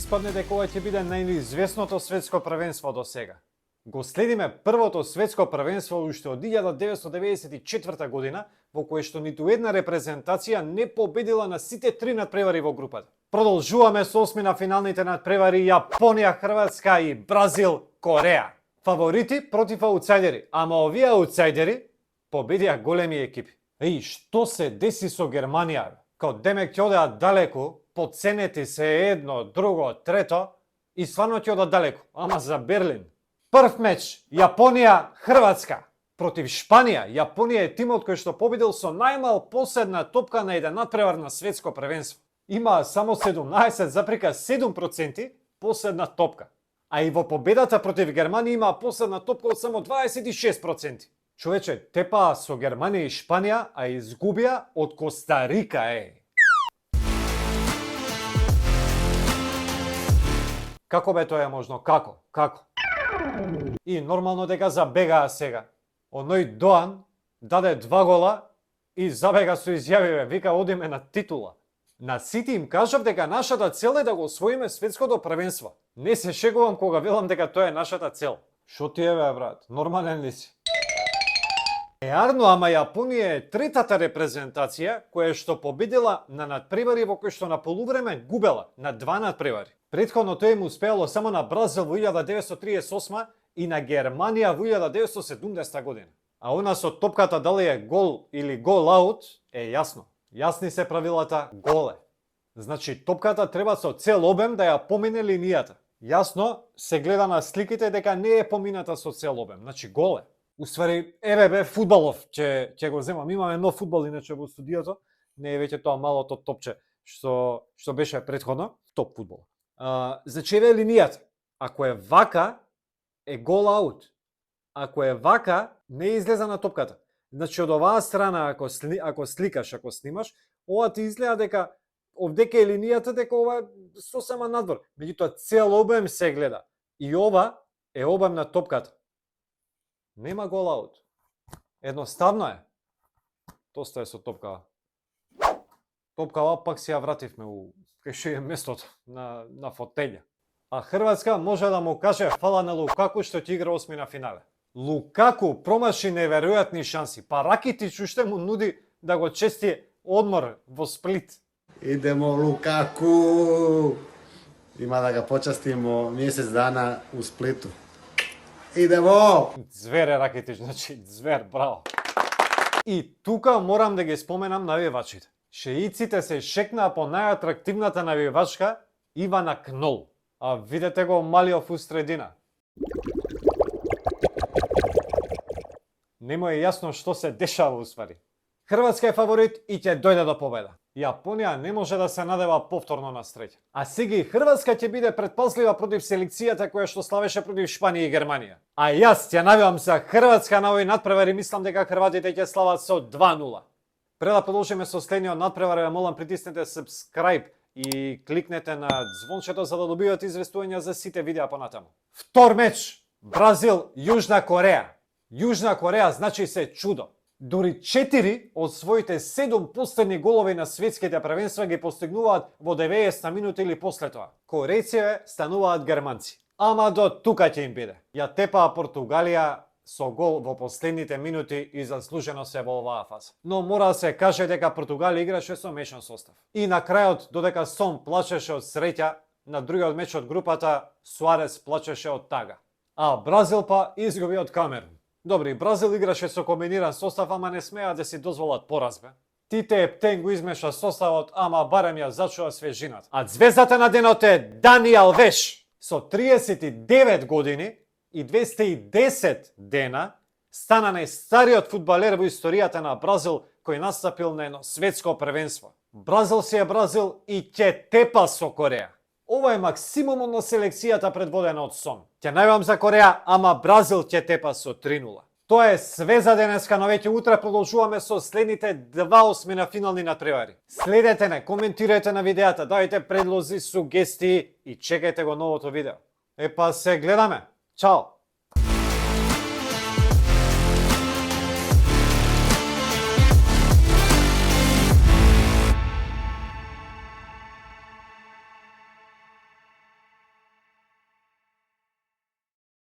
испадне дека ова ќе биде најизвестното светско првенство до сега. Го следиме првото светско првенство уште од 1994 година, во кое што ниту една репрезентација не победила на сите три надпревари во групата. Продолжуваме со осмина финалните надпревари Јапонија, Хрватска и Бразил, Кореја. Фаворити против аутсайдери, ама овие аутсайдери победија големи екипи. Еј, што се деси со Германија? Као демек ќе одеа далеку, подценети се едно, друго, трето и стварно ќе одат далеку, ама за Берлин. Прв меч Јапонија Хрватска против Шпанија. Јапонија е тимот кој што победил со најмал последна топка на еден надпревар на светско првенство. Има само 17,7% последна топка. А и во победата против Германија има последна топка од само 26%. Човече, тепаа со Германија и Шпанија, а изгубија од Коста Рика, Како бе тоа е можно? Како? И нормално дека забегаа сега. Оној Доан даде 2 гола и забега со изјавиве, вика одиме на титула. На сите им кажав дека нашата цел е да го освоиме светското првенство. Не се шегувам кога велам дека тоа е нашата цел. Шо ти е бе, брат? Нормален ли си? Арно, ама Јапонија е третата репрезентација која што победила на надпревари во кој што на полувреме губела на 2 надпревари. Претходно тоа им успеало само на Бразил во 1938 и на Германија во 1970 година. А она со топката дали е гол или гол аут е јасно. Јасни се правилата, гол е. Значи топката треба со цел обем да ја помине линијата. Јасно се гледа на сликите дека не е помината со цел обем, значи гол е. Уствари, бе, фудбалов, ќе го земам. Имаме нов фудбал иначе во студиото. Не е веќе тоа малото топче што беше претходно. Топ фудбал. Значи, е линијата. Ако е вака, е гол аут. Ако е вака, не излеза на топката. Значи, од оваа страна, ако сликаш, ако снимаш, ова ти изгледа дека овдека е линијата, дека ова е сосема надвор. Меѓутоа, цел обем се гледа. И ова е обем на топката. Нема гол аут. Едноставно е. Доста е со топкава. Топкава пак си ја вративме кај што е местото на фотелја. А Хрватска може да му каже фала на Лукаку што ќе игра осмина финале. Лукаку промаши неверојатни шанси. Па Ракитич уште му нуди да го чести одмор во Сплит. Идемо Лукаку. Има да го почастимо месец дана у Сплиту. Идемо! Звер е Ракитич, значи звер, браво. И тука морам да ги споменам навивачите. Шеиците се шекнаа по најатрактивната навивачка Ивана Кнол. А видете го малиот у средина. Не му е јасно што се дешава уствари. Хрватска е фаворит и ќе дојде до победа. Јапонија не може да се надева повторно на среќа. А сега и Хрватска ќе биде предпазлива против селекцијата која што славеше против Шпанија и Германија. А јас ќе навивам за Хрватска на овој надпревар и мислам дека хрватите ќе слават со 2:0. Пред да продолжиме со следниот надпревар, ја молам притиснете subscribe и кликнете на звончето за да добивате известувања за сите видеа понатаму. Втор меч Бразил Јужна Кореја. Јужна Кореја значи се чудо. Дури 4 од своите 7 последни голови на светските првенства ги постигнуваат во 90 минути или после тоа. Корејците стануваат германци. Ама до тука ќе им биде. Ја тепаа Португалија со гол во последните минути и заслужено се во оваа фаза. Но мора да се каже дека Португалија играше со мешан состав. И на крајот, додека Сон плачеше од среќа, на другиот меч од групата Суарес плачеше од тага. А Бразил па изгуби од Камерун. Добри, Бразил играше со комбиниран состав, ама не смеа да си дозволат поразбе. Тите Ептен го измеша составот, ама барем ја зачува свежината. А звездата на денот е Дани Алвеш. Со 39 години и 210 дена стана најстариот фудбалер во историјата на Бразил кој настапил на едно светско првенство. Бразил си е Бразил и ќе тепа со Кореја. Ова е максимумот на селекцијата предводена од Сон. Ќе најавам за Кореја, ама Бразил ќе тепа со 3:0. Тоа е све за денеска, но веќе утре продолжуваме со следните 2 осмина финални надпревари. Следете не, коментирајте на видеата, дајте предлози, сугестии и чекајте го новото видео. Епа се гледаме. Чао!